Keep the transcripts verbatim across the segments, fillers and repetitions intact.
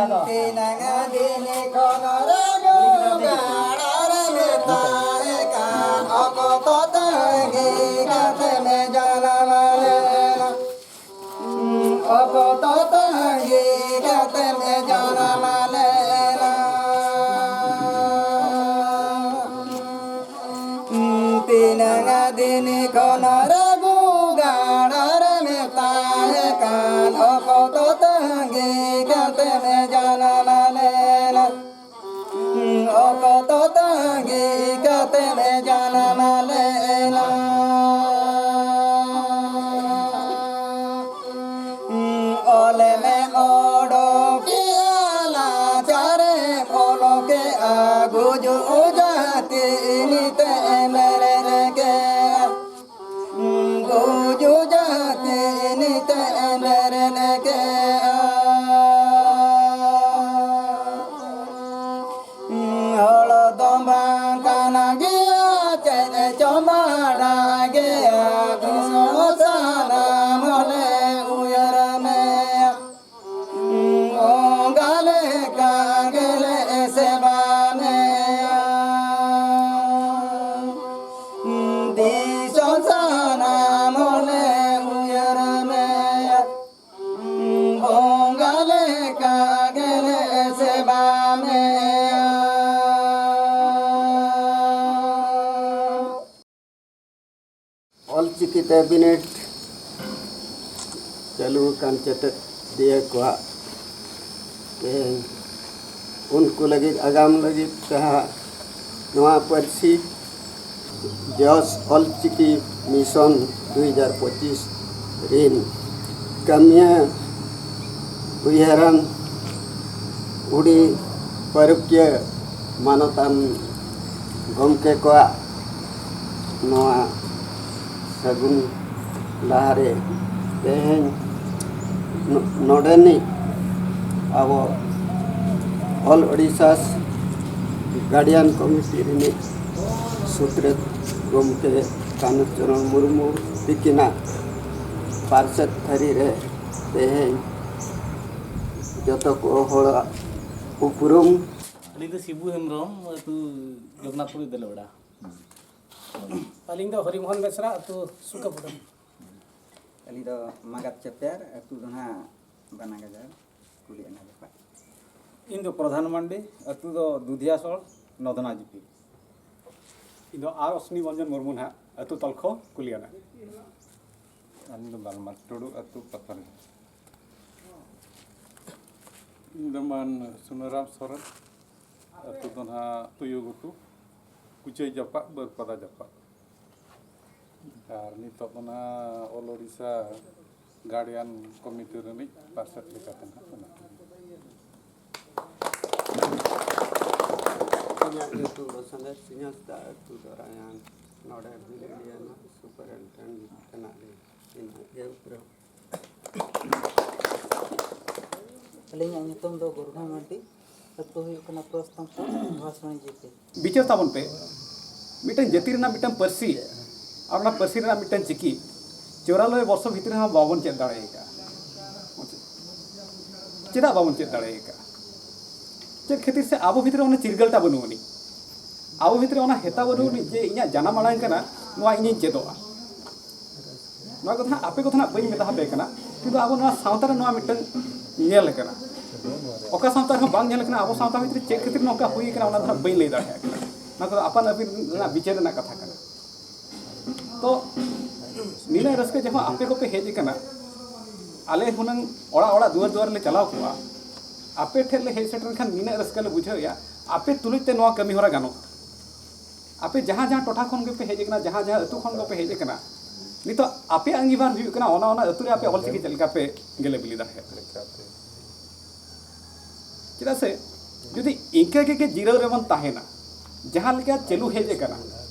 ᱛᱤᱱᱟᱹᱝ ᱫᱤᱱ ᱠᱷᱚᱱ ᱨᱟᱹᱜᱩ ᱜᱟᱲᱟ ᱨᱮᱢ ᱛᱟᱦᱮᱸ ᱠᱟᱱ, ᱚᱠᱛᱚ ᱛᱟᱺᱜᱤ ᱠᱟᱛᱮᱢ ᱡᱟᱱᱟᱢ ᱞᱮᱱᱟ᱾ ᱚᱠᱛᱚ ᱛᱟᱺᱜᱤ ᱠᱟᱛᱮᱢ ᱡᱟᱱᱟᱢ ᱞᱮᱱᱟ᱾ ᱛᱤᱱᱟᱹᱝ ᱫᱤᱱ ᱠᱷᱚᱱ ᱨᱟᱹᱜᱩ ᱜᱟᱲᱟ ᱨᱮᱢ ᱛᱟᱦᱮᱸ ᱠᱟᱱ, ᱚᱠᱛᱚ ᱛᱟᱺᱜᱤ ᱠᱟᱛᱮᱢ ᱡᱟᱱᱟᱢ ᱞᱮᱱᱟ᱾ ᱚᱠᱛᱚ ᱛᱟᱺᱜᱤ ᱠᱟᱛᱮᱢ ᱡᱟᱱᱟᱢ ᱞᱮᱱᱟ᱾ ᱚᱞᱮᱢ ᱚᱰᱚᱠᱮᱜᱼᱟ, ᱞᱟᱪᱟᱨᱮᱢ ᱚᱞᱚᱠᱮᱜᱼᱟ, ᱜᱩᱡᱩᱜ ᱡᱟᱹᱛᱤ ᱱᱤᱛᱮᱢ ᱵᱮᱨᱮᱫ ᱠᱮᱜᱼᱟ᱾ ᱜᱩᱡᱩᱜ ᱡᱟᱹᱛᱤ ᱱᱤᱛᱮᱢ ᱵᱮᱨᱮᱫ ᱠᱮᱜᱼᱟ᱾ ᱦᱚᱲ ᱫᱚ ᱵᱟᱝ ᱠᱟᱱᱟ ᱜᱮᱭᱟ, ᱪᱮᱫ ᱪᱚ ᱢᱟᱲᱟ ᱜᱮᱭᱟ, ᱫᱤᱥᱚᱢ ᱥᱟᱱᱟᱢ ᱦᱚᱲᱮ ᱩᱭᱦᱟᱹᱨ ᱢᱮᱭᱟ᱾ ᱵᱚᱸᱜᱟ ᱞᱮᱠᱟ ᱜᱮᱞᱮ ᱥᱮᱵᱟ ᱢᱮᱭᱟ᱾ ᱫᱤᱥᱚᱢ ᱥᱟᱱᱟᱢ ᱦᱚᱲᱮ ᱩᱭᱦᱟᱹᱨ ᱢᱮᱭᱟ᱾ ᱵᱚᱸᱜᱟ ᱞᱮᱠᱟ ᱜᱮᱞᱮ ᱥᱮᱵᱟ ᱢᱮᱭᱟ᱾ ᱚᱞᱪᱤᱠᱤ ᱛᱮ ᱵᱤᱱᱤᱰ ᱪᱟᱹᱞᱩ ᱟᱠᱟᱱ ᱪᱮᱛᱮᱫᱤᱭᱟᱹ ᱠᱚᱣᱟᱜ ᱛᱮᱦᱮᱧ ᱩᱱᱠᱩ ᱞᱟᱹᱜᱤᱫ, ᱟᱜᱟᱢ ᱞᱟᱹᱜᱤᱫ ᱡᱟᱦᱟᱸ ᱱᱚᱣᱟ ᱯᱟᱹᱨᱥᱤ ᱡᱚᱥ ᱚᱞᱪᱤᱠᱤ ᱢᱤᱥᱚᱱ ᱫᱩ ᱦᱟᱡᱟᱨ ᱯᱚᱸᱪᱤᱥ ᱨᱤᱱ ᱠᱟᱹᱢᱤᱭᱟᱹ ᱩᱭᱦᱟᱹᱨᱟᱱ ᱩᱰᱤ ᱯᱟᱹᱨᱩᱠᱷᱤᱭᱟᱹ ᱢᱟᱱᱚᱛᱟᱱ ᱜᱚᱢᱠᱮ ᱠᱚᱣᱟᱜ ᱱᱚᱣᱟ ᱥᱟᱹᱜᱩᱱ ᱞᱟᱦᱟᱨᱮ ᱛᱮᱦᱮᱧ ᱱᱚ-, ᱱᱚᱰᱮᱱᱤᱡ ᱟᱵᱚ ᱚᱞ ᱳᱰᱤᱥᱟᱥ ᱜᱟᱨᱰᱤᱭᱟᱱ ᱠᱚᱢᱤᱴᱤ ᱨᱤᱱᱤᱡ ᱥᱩᱛᱨᱮᱛ ᱜᱚᱢᱠᱮ ᱠᱟᱱᱩ ᱪᱚᱨᱚᱬ ᱢᱩᱨᱢᱩ ᱛᱤᱠᱤᱱᱟᱜ ᱯᱟᱨᱥᱮᱛ ᱛᱷᱟᱹᱨᱤ ᱨᱮ ᱛᱮᱦᱮᱧ ᱡᱚᱛᱚ ᱠᱚ ᱦᱚᱲᱟᱜ ᱩᱯᱨᱩᱢ᱾ ᱟᱹᱞᱤᱧ ᱫᱚ ᱥᱤᱵᱩ ᱦᱮᱢᱵᱨᱚᱢ, ᱟᱹᱛᱩ ᱡᱚᱜᱚᱱᱱᱟᱛᱷᱯᱩᱨ ᱫᱮᱞᱮᱵᱮᱲᱟ᱾ ᱟᱹᱞᱤᱧ ᱫᱚ ᱦᱚᱨᱤᱢᱳᱦᱚᱱ ᱵᱮᱥᱨᱟ, ᱟᱹᱛᱩ ᱥᱩᱠᱟᱵᱩᱰᱟᱹᱢ᱾ ᱟᱹᱞᱤᱧ ᱫᱚ ᱢᱟᱜᱟᱛ ᱪᱮᱯᱮᱨ, ᱟᱹᱛᱩ ᱫᱚ ᱱᱟᱦᱟᱜ ᱵᱟᱱᱟ ᱜᱟᱡᱟᱲ, ᱠᱩᱞᱤ ᱟᱱᱟ ᱡᱟᱯᱟᱜ᱾ ᱤᱧ ᱫᱚ ᱯᱨᱚᱫᱷᱟᱱ ᱢᱟᱱᱰᱤ, ᱟᱹᱛᱩ ᱫᱚ ᱫᱩᱫᱷᱤᱭᱟ ᱥᱚᱲ, ᱱᱚᱫᱱᱟ ᱡᱤᱯᱤ᱾ ᱤᱧ ᱫᱚ ᱟᱨ ᱚᱥᱱᱤ ᱢᱚᱧᱡᱚᱱ ᱢᱩᱨᱢᱩ ᱱᱟᱦᱟᱜ, ᱟᱹᱛᱩ ᱛᱚᱞᱠᱷᱚ, ᱠᱩᱞᱤᱭᱟᱱᱟ᱾ ᱟᱹᱞᱤᱧ ᱫᱚ ᱵᱟᱞᱢᱟᱨ ᱴᱩᱰᱩ, ᱟᱹᱛᱩ ᱯᱟᱛᱷᱟᱨᱤ᱾ ᱤᱧ ᱫᱚ ᱢᱟᱱ ᱥᱩᱱᱟᱹᱨᱟᱢ ᱥᱚᱨᱮᱱ, ᱟᱹᱛᱩ ᱫᱚ ᱱᱟᱦᱟᱜ ᱛᱩᱭᱩ ᱜᱷᱩᱴᱩ, ᱠᱩᱪᱟᱹᱭ ᱡᱟᱯᱟᱜ, ᱵᱟᱹᱨᱯᱟᱫᱟ ᱡᱟᱯᱟᱜ᱾ ᱟᱨ ᱱᱤᱛᱚᱜ ᱫᱚ ᱱᱟᱦᱟᱜ ᱚᱞ ᱳᱰᱤᱥᱟ ᱜᱟᱨᱰᱤᱭᱟᱱ ᱠᱚᱢᱤᱴᱤ ᱨᱤᱱᱤᱡ ᱯᱟᱨᱥᱮᱛ ᱞᱮᱠᱟᱛᱮ ᱱᱟᱦᱟᱜ ᱢᱮᱱᱟᱜ ᱞᱤᱧᱟ᱾ ᱤᱧᱟᱹᱜ ᱧᱩᱛᱩᱢ ᱫᱚ ᱥᱟᱸᱫᱮᱥ ᱥᱤᱧ ᱦᱟᱸᱥᱫᱟ, ᱟᱹᱛᱩ ᱫᱚ ᱨᱟᱭᱟᱱ, ᱱᱚᱰᱮ ᱵᱷᱤᱞᱟᱹᱲᱤᱭᱟᱹ ᱨᱮᱱᱟᱜ ᱥᱩᱯᱟᱨᱤᱱᱴᱮᱱᱰᱮᱱᱴ ᱠᱟᱱᱟ ᱞᱤᱧ᱾ ᱤᱱᱟᱹᱜ ᱜᱮ ᱩᱯᱨᱩᱢ᱾ ᱟᱹᱞᱤᱧᱟᱜ ᱧᱩᱛᱩᱢ ᱫᱚ ᱜᱩᱨᱵᱷᱟ ᱢᱟᱨᱰᱤ᱾ ᱟᱹᱛᱩ ᱦᱩᱭᱩᱜ ᱠᱟᱱᱟ ᱯᱨᱚᱥᱛᱚᱢᱯᱩᱨ, ᱵᱷᱟᱥᱱᱤ ᱡᱤᱯᱤ᱾ ᱵᱤᱪᱟᱹᱨ ᱛᱟᱵᱚᱱ ᱯᱮ, ᱢᱤᱫᱴᱟᱝ ᱡᱟᱹᱛᱤ ᱨᱮᱱᱟᱜ ᱢᱤᱫᱴᱟᱝ ᱯᱟᱹᱨᱥᱤ ᱟᱨ ᱚᱱᱟ ᱯᱟᱹᱨᱥᱤ ᱨᱮᱱᱟᱜ ᱢᱤᱫᱴᱟᱝ ᱪᱤᱠᱤ ᱪᱚᱣᱨᱟᱱᱚᱵᱵᱳᱭ ᱵᱚᱨᱥᱚ ᱵᱷᱤᱛᱨᱤ ᱦᱚᱸ ᱵᱟᱵᱚᱱ ᱪᱮᱫ ᱫᱟᱲᱮ ᱟᱠᱟᱫᱼᱟ᱾ ᱪᱮᱫᱟᱜ ᱵᱟᱵᱚᱱ ᱪᱮᱫ ᱫᱟᱲᱮ ᱟᱠᱟᱫᱼᱟ? ᱪᱮᱫ ᱠᱷᱟᱹᱛᱤᱨ ᱥᱮ ᱟᱵᱚ ᱵᱷᱤᱛᱨᱤ ᱨᱮ ᱚᱱᱟ ᱪᱤᱨᱜᱟᱹᱞᱴᱟ ᱵᱟᱹᱱᱩᱜ ᱟᱹᱱᱤᱡ᱾ ᱟᱵᱚ ᱵᱷᱤᱛᱨᱤ ᱨᱮ ᱚᱱᱟ ᱦᱮᱛᱟ ᱵᱟᱹᱱᱩᱜ ᱟᱹᱱᱤᱡ ᱡᱮ ᱤᱧᱟᱹᱜ ᱡᱟᱱᱟᱢ ᱟᱲᱟᱝ ᱠᱟᱱᱟ, ᱱᱚᱣᱟ ᱤᱧᱤᱧ ᱪᱮᱫᱚᱜᱼᱟ᱾ ᱱᱚᱣᱟ ᱠᱚᱫᱚ ᱦᱟᱸᱜ ᱟᱯᱮ ᱠᱚᱫᱚ ᱦᱟᱸᱜ ᱵᱟᱹᱧ ᱢᱮᱛᱟ ᱦᱟᱯᱮ ᱠᱟᱱᱟ, ᱠᱤᱱᱛᱩ ᱟᱵᱚ ᱱᱚᱣᱟ ᱥᱟᱶᱛᱟ ᱨᱮ ᱱᱚᱣᱟ ᱢᱤᱫᱴᱟᱝ ᱧᱮᱞ ᱟᱠᱟᱱᱟ᱾ ᱚᱠᱟ ᱥᱟᱶᱛᱟ ᱨᱮᱦᱚᱸ ᱵᱟᱝ ᱧᱮᱞ ᱟᱠᱟᱱᱟ᱾ ᱟᱵᱚ ᱥᱟᱶᱛᱟ ᱵᱷᱤᱛᱨᱤ ᱪᱮᱫ ᱠᱷᱟᱹᱛᱤᱨ ᱱᱚᱝᱠᱟ ᱦᱩᱭ ᱟᱠᱟᱱᱟ, ᱚᱱᱟ ᱫᱚ ᱦᱟᱸᱜ ᱵᱟᱹᱧ ᱞᱟᱹᱭ ᱫᱟᱲᱮᱭᱟᱜ ᱠᱟᱱᱟ᱾ ᱱᱚᱣᱟ ᱠᱚᱫᱚ ᱟᱯᱟᱱ ᱟᱹᱯᱤᱱ ᱨᱮᱱᱟᱜ ᱵᱤᱪᱟᱹᱨ ᱨᱮᱱᱟᱜ ᱠᱟᱛᱷᱟ ᱠᱟᱱᱟ᱾ ᱛᱚ ᱱᱤᱱᱟᱹᱜ ᱨᱟᱹᱥᱠᱟᱹ ᱡᱚᱠᱷᱚᱱ ᱟᱯᱮ ᱠᱚᱯᱮ ᱦᱮᱡ ᱟᱠᱟᱱᱟ, ᱟᱞᱮ ᱦᱩᱱᱟᱹᱝ ᱚᱲᱟᱜ ᱚᱲᱟᱜ ᱫᱩᱣᱟᱹᱨ ᱫᱩᱣᱟᱹᱨ ᱞᱮ ᱪᱟᱞᱟᱣ ᱠᱚᱜᱼᱟ, ᱟᱯᱮ ᱴᱷᱮᱱ ᱞᱮ ᱦᱮᱡ ᱥᱮᱴᱮᱨ ᱞᱮᱱᱠᱷᱟᱱ ᱱᱤᱱᱟᱹᱜ ᱨᱟᱹᱥᱠᱟᱹ ᱞᱮ ᱵᱩᱡᱷᱟᱹᱣᱮᱫᱼᱟ᱾ ᱟᱯᱮ ᱛᱩᱞᱩᱡ ᱛᱮ ᱱᱚᱣᱟ ᱠᱟᱹᱢᱤ ᱦᱚᱨᱟ ᱜᱟᱱᱚᱜᱼᱟ᱾ ᱟᱯᱮ ᱡᱟᱦᱟᱸ ᱡᱟᱦᱟᱸ ᱴᱚᱴᱷᱟ ᱠᱷᱚᱱ ᱜᱮᱯᱮ ᱦᱮᱡ ᱟᱠᱟᱱᱟ, ᱡᱟᱦᱟᱸ ᱡᱟᱦᱟᱸ ᱟᱹᱛᱩ ᱠᱷᱚᱱ ᱜᱮᱯᱮ ᱦᱮᱡ ᱟᱠᱟᱱᱟ, ᱱᱤᱛᱚᱜ ᱟᱯᱮᱭᱟᱜ ᱟᱺᱜᱤᱵᱷᱟᱨ ᱦᱩᱭᱩᱜ ᱠᱟᱱᱟ ᱚᱱᱟ ᱚᱱᱟ ᱟᱹᱛᱩ ᱨᱮ ᱟᱯᱮ ᱚᱞᱪᱤᱠᱤ ᱪᱮᱫ ᱞᱮᱠᱟ ᱯᱮ ᱜᱮᱞᱮ ᱵᱤᱞᱤ ᱫᱟᱲᱮᱭᱟᱜᱼᱟ᱾ ᱪᱮᱫᱟᱜ ᱥᱮ ᱡᱩᱫᱤ ᱤᱱᱠᱟᱹ ᱜᱮ ᱡᱤᱨᱟᱹᱣ ᱨᱮᱵᱚᱱ ᱛᱟᱦᱮᱱᱟ, ᱡᱟᱦᱟᱸ ᱞᱮᱠᱟ ᱪᱟᱹᱞᱩ ᱦᱮᱡ ᱟᱠᱟᱱᱟ,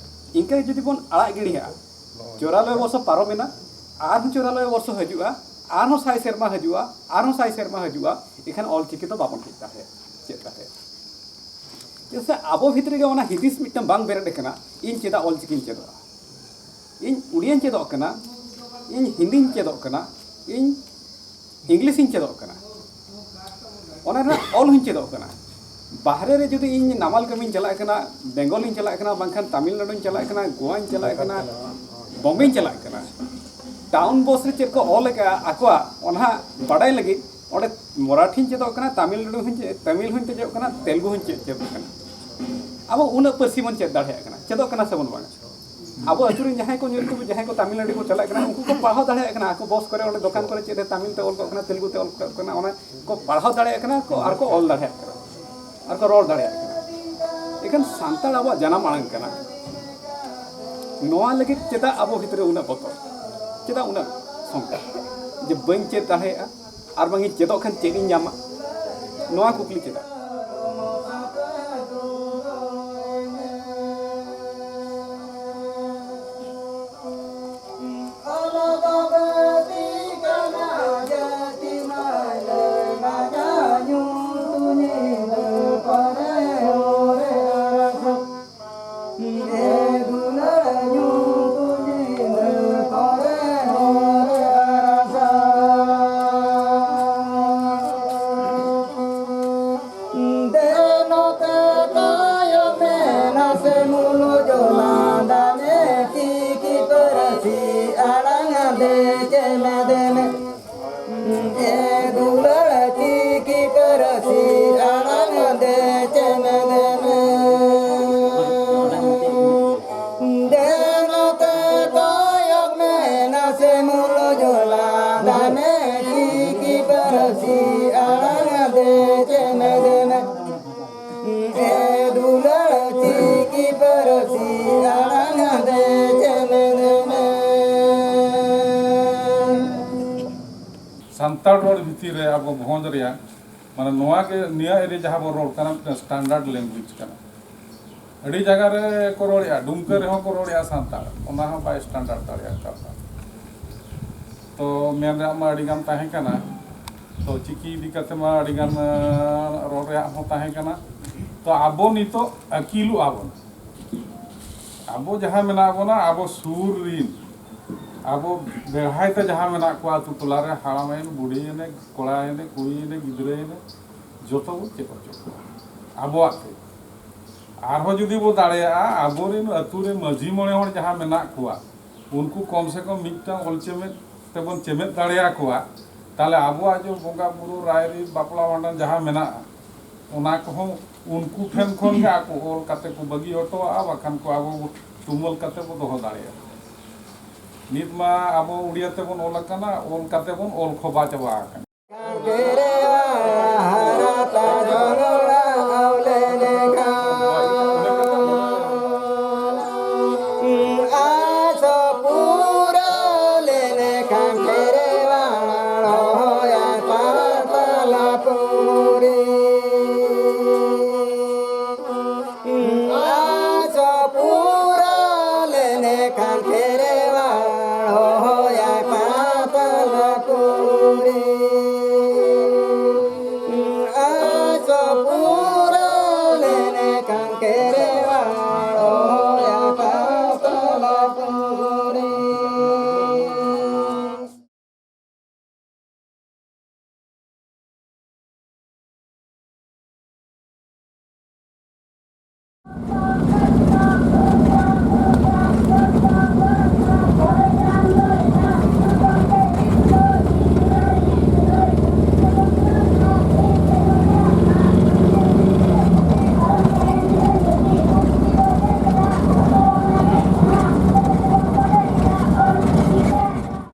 ᱤᱱᱠᱟᱹ ᱜᱮ ᱡᱩᱫᱤ ᱵᱚᱱ ᱟᱲᱟᱜ ᱜᱤᱰᱤᱭᱟ, ᱪᱚᱣᱨᱟᱱᱚᱵᱵᱳᱭ ᱵᱚᱨᱥᱚ ᱯᱟᱨᱚᱢᱮᱱᱟ, ᱟᱨᱦᱚᱸ ᱪᱚᱣᱨᱟᱱᱚᱵᱵᱳᱭ ᱵᱚᱨᱥᱚ ᱦᱤᱡᱩᱜᱼᱟ, ᱟᱨᱦᱚᱸ ᱥᱟᱭ ᱥᱮᱨᱢᱟ ᱦᱤᱡᱩᱜᱼᱟ, ᱟᱨᱦᱚᱸ ᱥᱟᱭ ᱥᱮᱨᱢᱟ ᱦᱤᱡᱩᱜᱼᱟ, ᱮᱱᱠᱷᱟᱱ ᱚᱞᱪᱤᱠᱤ ᱫᱚ ᱵᱟᱵᱚᱱ ᱦᱮᱡ ᱫᱟᱲᱮᱭᱟᱜᱼᱟ, ᱪᱮᱫ ᱫᱟᱲᱮᱭᱟᱜᱼᱟ᱾ ᱪᱮᱫᱟᱜ ᱥᱮ ᱟᱵᱚ ᱵᱷᱤᱛᱨᱤ ᱨᱮ ᱚᱱᱟ ᱦᱤᱫᱤᱥ ᱢᱤᱫᱴᱟᱝ ᱵᱟᱝ ᱵᱮᱨᱮᱫ ᱟᱠᱟᱱᱟ, ᱤᱧ ᱪᱮᱫᱟᱜ ᱚᱞᱪᱤᱠᱤᱧ ᱪᱮᱫᱚᱜᱼᱟ, ᱤᱧ ᱩᱲᱤᱭᱟᱹᱧ ᱪᱮᱫᱚᱜ ᱠᱟᱱᱟ, ᱤᱧ ᱦᱤᱱᱫᱤᱧ ᱪᱮᱫᱚᱜ ᱠᱟᱱᱟ, ᱤᱧ ᱤᱝᱞᱤᱥᱤᱧ ᱪᱮᱫᱚᱜ ᱠᱟᱱᱟ᱾ ᱚᱱᱟ ᱨᱮᱱᱟᱜ ᱚᱞ ᱦᱚᱸᱧ ᱪᱮᱫᱚᱜ ᱠᱟᱱᱟ᱾ ᱵᱟᱦᱨᱮ ᱨᱮ ᱡᱩᱫᱤ ᱤᱧ ᱱᱟᱢᱟᱞ ᱠᱟᱹᱢᱤᱧ ᱪᱟᱞᱟᱜ ᱠᱟᱱᱟ, ᱵᱮᱝᱜᱚᱞᱤᱧ ᱪᱟᱞᱟᱜ ᱠᱟᱱᱟ, ᱵᱟᱝᱠᱷᱟᱱ ᱛᱟᱢᱤᱞᱱᱟᱰᱩᱧ ᱪᱟᱞᱟᱜ ᱠᱟᱱᱟ, ᱜᱳᱣᱟᱧ ᱪᱟᱞᱟᱜ ᱠᱟᱱᱟ, ᱵᱚᱢᱵᱮᱧ ᱪᱟᱞᱟᱜ ᱠᱟᱱᱟ, ᱴᱟᱣᱩᱱ ᱵᱚᱥ ᱨᱮ ᱪᱮᱫ ᱠᱚ ᱚᱞ ᱟᱠᱟᱫᱼᱟ ᱟᱠᱚᱣᱟᱜ, ᱚᱱᱟ ᱵᱟᱰᱟᱭ ᱞᱟᱹᱜᱤᱫ ᱚᱸᱰᱮ ᱢᱚᱨᱟᱴᱷᱤᱧ ᱪᱮᱫᱚᱜ ᱠᱟᱱᱟ, ᱛᱟᱢᱤᱞᱱᱟᱰᱩ ᱦᱚᱸᱧ ᱪᱮᱫ, ᱛᱟᱢᱤᱞ ᱦᱚᱸᱧ ᱪᱮᱫᱚᱜ ᱠᱟᱱᱟ, ᱛᱮᱞᱜᱩ ᱦᱚᱸᱧ ᱪᱮᱫ, ᱪᱮᱫᱚᱜ ᱠᱟᱱᱟ᱾ ᱟᱵᱚ ᱩᱱᱟᱹᱜ ᱯᱟᱹᱨᱥᱤ ᱵᱚᱱ ᱪᱮᱫ ᱫᱟᱲᱮᱭᱟᱜ ᱠᱟᱱᱟ, ᱪᱮᱫᱚᱜ ᱠᱟᱱᱟ ᱥᱮ ᱵᱚᱱ ᱵᱟᱝᱟ? ᱟᱵᱚ ᱟᱹᱛᱩ ᱨᱮᱱ ᱡᱟᱦᱟᱸᱭ ᱠᱚ ᱧᱮᱞ ᱠᱚ, ᱡᱟᱦᱟᱸᱭ ᱠᱚ ᱛᱟᱢᱤᱞᱱᱟᱰᱩ ᱠᱚ ᱪᱟᱞᱟᱜ ᱠᱟᱱᱟ, ᱩᱱᱠᱩ ᱠᱚ ᱯᱟᱲᱦᱟᱣ ᱫᱟᱲᱮᱭᱟᱜ ᱠᱟᱱᱟ, ᱟᱠᱚ ᱵᱚᱥ ᱠᱚᱨᱮ ᱚᱸᱰᱮ ᱫᱚᱠᱟᱱ ᱠᱚᱨᱮ ᱪᱮᱫ ᱨᱮ ᱛᱟᱢᱤᱞ ᱛᱮ ᱚᱞ ᱠᱚᱜ ᱠᱟᱱᱟ, ᱚᱱᱟ ᱠᱚ ᱯᱟᱲᱦᱟᱣ ᱫᱟᱲᱮᱭᱟᱜ ᱠᱟᱱᱟ ᱠᱚ ᱟᱨ ᱠᱚ ᱚᱞ ᱫᱟᱲᱮᱭᱟᱜ ᱠᱟᱱᱟ ᱟᱨ ᱠᱚ ᱨᱚᱲ ᱫᱟᱲᱮᱭᱟᱜ ᱠᱟᱱᱟ᱾ ᱮᱱᱠᱷᱟᱱ ᱥᱟᱱᱛᱟᱲ ᱟᱵᱚᱣᱟᱜ ᱡᱟᱱᱟᱢ ᱟᱲᱟᱝ ᱠᱟᱱᱟ, ᱱᱚᱣᱟ ᱞᱟᱹᱜᱤᱫ ᱪᱮᱫᱟᱜ ᱟᱵᱚ ᱵᱷᱤᱛᱨᱤ ᱨᱮ ᱩᱱᱟᱹᱜ ᱵᱚᱛᱚᱨ, ᱪᱮᱫᱟᱜ ᱩᱱᱟᱹᱜ ᱥᱚᱝᱠᱟ ᱡᱮ ᱵᱟᱹᱧ ᱪᱮᱫ ᱫᱟᱲᱮᱭᱟᱜᱼᱟ, ᱟᱨ ᱵᱟᱝ ᱤᱧ ᱪᱮᱫᱚᱜ ᱠᱷᱟᱱ ᱪᱮᱫ ᱤᱧ ᱧᱟᱢᱟ, ᱱᱚᱣᱟ ᱠᱩᱠᱞᱤ ᱪᱮᱫᱟᱜ? ᱟᱲᱟᱝ ᱫᱮ ᱪᱮᱢᱮᱫᱮ ᱢᱮ᱾ ᱮ ᱫᱩᱞᱟᱹᱲ ᱪᱤᱠᱤ ᱯᱟᱹᱨᱥᱤ ᱟᱲᱟᱝ ᱫᱮ ᱪᱮᱢᱮᱫᱮ ᱢᱮ᱾ ᱫᱮ ᱱᱚᱛᱮ ᱠᱚᱭᱚᱜ ᱢᱮ ᱱᱟᱥᱮ ᱢᱩᱞᱩᱡ ᱞᱟᱸᱫᱟ ᱢᱮ, ᱪᱤᱠᱤ ᱯᱟᱹᱨᱥᱤ ᱟᱲᱟᱝ ᱫᱮ ᱪᱮᱢᱮᱫᱮ ᱢᱮ᱾ ᱮ ᱫᱩᱞᱟᱹᱲ ᱪᱤᱠᱤ ᱯᱟᱹᱨᱥᱤ ᱟᱲᱟᱝ ᱫᱮ ᱪᱮᱢᱮᱫᱮ ᱢᱮ᱾ ᱥᱟᱱᱛᱟᱲ ᱨᱚᱲ ᱵᱷᱤᱛᱤᱨ ᱨᱮ ᱟᱵᱚ ᱵᱷᱚᱸᱡᱽ ᱨᱮᱭᱟᱜ, ᱢᱟᱱᱮ ᱱᱚᱣᱟ ᱜᱮ, ᱱᱤᱭᱟᱹ ᱮᱨᱤᱭᱟ ᱡᱟᱦᱟᱸ ᱵᱚᱱ ᱨᱚᱲ ᱠᱟᱱᱟ, ᱢᱤᱫᱴᱟᱝ ᱥᱴᱟᱱᱰᱟᱨᱰ ᱞᱮᱝᱜᱩᱭᱮᱡᱽ ᱠᱟᱱᱟ᱾ ᱟᱹᱰᱤ ᱡᱟᱭᱜᱟ ᱨᱮ ᱠᱚ ᱨᱚᱲᱮᱫᱼᱟ, ᱰᱩᱢᱠᱟᱹ ᱨᱮᱦᱚᱸ ᱠᱚ ᱨᱚᱲᱮᱫᱼᱟ ᱥᱟᱱᱛᱟᱲ, ᱚᱱᱟ ᱦᱚᱸ ᱵᱟᱭ ᱥᱴᱟᱱᱰᱟᱨᱰ ᱫᱟᱲᱮᱭᱟᱜ ᱠᱟᱱᱟ᱾ ᱛᱚ ᱢᱮᱱ ᱨᱮᱭᱟᱜ ᱢᱟ ᱟᱹᱰᱤ ᱜᱟᱱ ᱛᱟᱦᱮᱸ ᱠᱟᱱᱟ, ᱛᱚ ᱪᱤᱠᱤ ᱤᱫᱤ ᱠᱟᱛᱮ ᱢᱟ ᱟᱹᱰᱤ ᱜᱟᱱ, ᱟᱸ, ᱨᱚᱲ ᱨᱮᱭᱟᱜ ᱦᱚᱸ ᱛᱟᱦᱮᱸ ᱠᱟᱱᱟ᱾ ᱛᱚ ᱟᱵᱚ ᱱᱤᱛᱚᱜ ᱟᱹᱠᱤᱞᱚᱜ ᱟᱵᱚᱱ, ᱟᱵᱚ ᱡᱟᱦᱟᱸ ᱢᱮᱱᱟᱜ ᱵᱚᱱᱟ, ᱟᱵᱚ ᱥᱩᱨ ᱨᱤᱱ, ᱟᱵᱚ ᱵᱮᱲᱦᱟᱭ ᱛᱮ ᱡᱟᱦᱟᱸ ᱢᱮᱱᱟᱜ ᱠᱚᱣᱟ ᱟᱹᱛᱩ ᱴᱚᱞᱟ ᱨᱮ, ᱦᱟᱲᱟᱢᱮᱱ, ᱵᱩᱲᱦᱤᱭᱮᱱᱮ, ᱠᱚᱲᱟᱭᱮᱱᱮ, ᱠᱩᱲᱤᱭᱮᱱᱮ, ᱜᱤᱫᱽᱨᱟᱹᱭᱮᱱᱮ, ᱡᱚᱛᱚ ᱵᱚᱱ ᱪᱮᱫ ᱦᱚᱪᱚ ᱠᱚᱣᱟ ᱟᱵᱚᱣᱟᱜ ᱛᱮ᱾ ᱟᱨᱦᱚᱸ ᱡᱩᱫᱤ ᱵᱚ ᱫᱟᱲᱮᱭᱟᱜᱼᱟ, ᱟᱵᱚᱨᱮᱱ ᱟᱹᱛᱩ ᱨᱮ ᱢᱟᱹᱡᱷᱤ ᱢᱚᱬᱮ ᱦᱚᱲ ᱡᱟᱦᱟᱸ ᱢᱮᱱᱟᱜ ᱠᱚᱣᱟ, ᱩᱱᱠᱩ ᱠᱚᱢ ᱥᱮ ᱠᱚᱢ ᱢᱤᱫᱴᱟᱝ ᱚᱞ ᱪᱮᱢᱮᱫ ᱛᱮᱵᱚᱱ ᱪᱮᱢᱮᱫ ᱫᱟᱲᱮᱭᱟᱠᱚᱣᱟ, ᱛᱟᱦᱚᱞᱮ ᱟᱵᱚᱣᱟᱜ ᱡᱮ ᱵᱚᱸᱜᱟ ᱵᱩᱨᱩ, ᱨᱟᱭᱨᱤᱛ, ᱵᱟᱯᱞᱟ ᱵᱷᱟᱸᱰᱟᱱ ᱡᱟᱦᱟᱸ ᱢᱮᱱᱟᱜᱼᱟ, ᱚᱱᱟ ᱠᱚᱦᱚᱸ ᱩᱱᱠᱩ ᱴᱷᱮᱱ ᱠᱷᱚᱱ ᱜᱮ ᱟᱠᱚ ᱚᱞ ᱠᱟᱛᱮ ᱠᱚ ᱵᱟᱹᱜᱤ ᱦᱚᱴᱚᱣᱟᱜᱼᱟ, ᱵᱟᱠᱷᱟᱱ ᱠᱚ ᱟᱵᱚ ᱛᱩᱢᱟᱹᱞ ᱠᱟᱛᱮ ᱵᱚ ᱫᱚᱦᱚ ᱫᱟᱲᱮᱭᱟᱜᱼᱟ᱾ ᱱᱤᱛ ᱢᱟ ᱟᱵᱚ ᱩᱲᱤᱭᱟ ᱛᱮᱵᱚᱱ ᱚᱞ ᱟᱠᱟᱱᱟ, ᱚᱞ ᱠᱟᱛᱮ ᱵᱚᱱ ᱚᱞ ᱠᱷᱚᱵᱟ ᱪᱟᱵᱟ ᱟᱠᱟᱱᱟ᱾